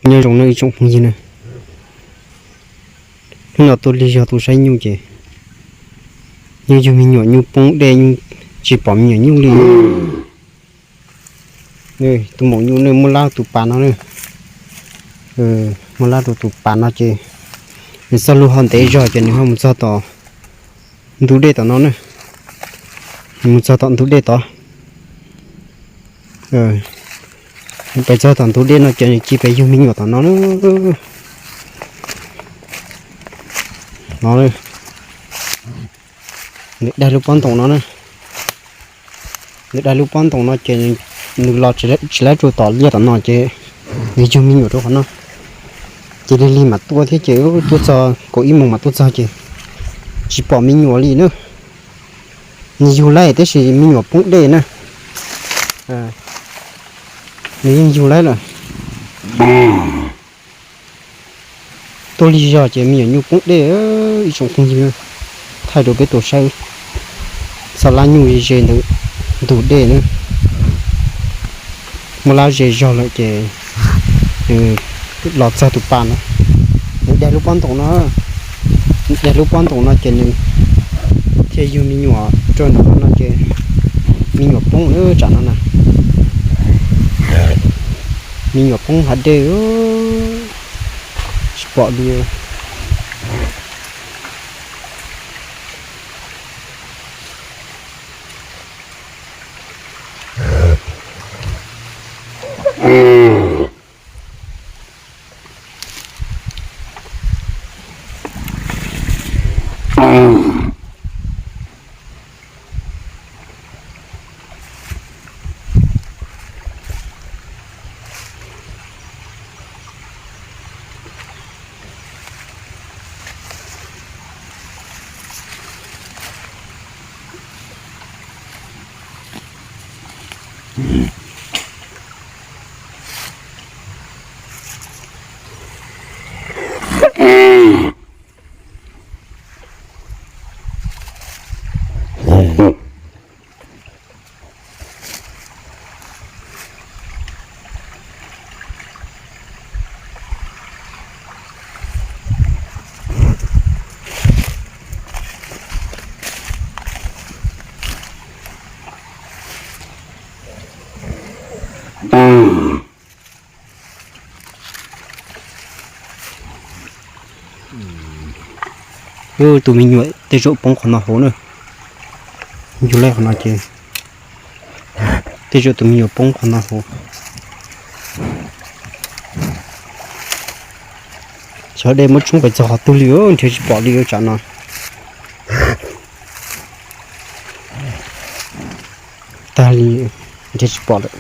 Nyob zoo no ib tsoom phooj ywg na, hnub no tuaj lig zog tuaj saib nyuj ces yeej yug me nyuam nyuj poob dej, yeej tsis pom me nyuam nyuj li. Tus maum nyuj ne muab lab tus pas no na, muab lab rau tus pas no ces nws txoj lub ho ntev zog ces nws ho mus txog tom ntug dej tom no na, mus txog tom ntug dej tod. Pes txog tom ntug dej no ces nws cia pes yug me nyuam tom no na. No, nws daig lub pob ntoos no na. Nws daig lub pob ntoos no ces nws los tsis laib rau tom liaj tom no ces nws yug me nyuam rau qhov no. Ces lig lig mam tuaj thiab ces tuaj txog kaum ib moos mam tuaj txog ces tsis pom me nyuam li na. Nws yug laib tab sis me nyuam poob dej na. Nws yeej yug laib lawm. Tuaj lig zog ces me nyuam nyuj poob dej, ib tsoom phooj ywg, thaij rau peb tau saib. Txoj laj nyuj ze ze ntawm ntug dej na, muab lab ze zog lawm ces nws los txog tus pas no, nws daig lub pob ntoos no, daig lub pob ntoos no ces nws thiaj yug me nyuam rau ntawm no ces me nyuam poob na tsam no na. Me nyuam poob hav dej, tsis pom li. Tus me nyuam tej zaum poob qhov no hauv na. Yug laib qhov no ces tej zaum tus me nyuam poob qhov no hauv. Xyov dej muab tshoob pes txog qhov twg li, nrhiav tsis pom li tsam no. Tag li, nrhiav tsis pom lawm.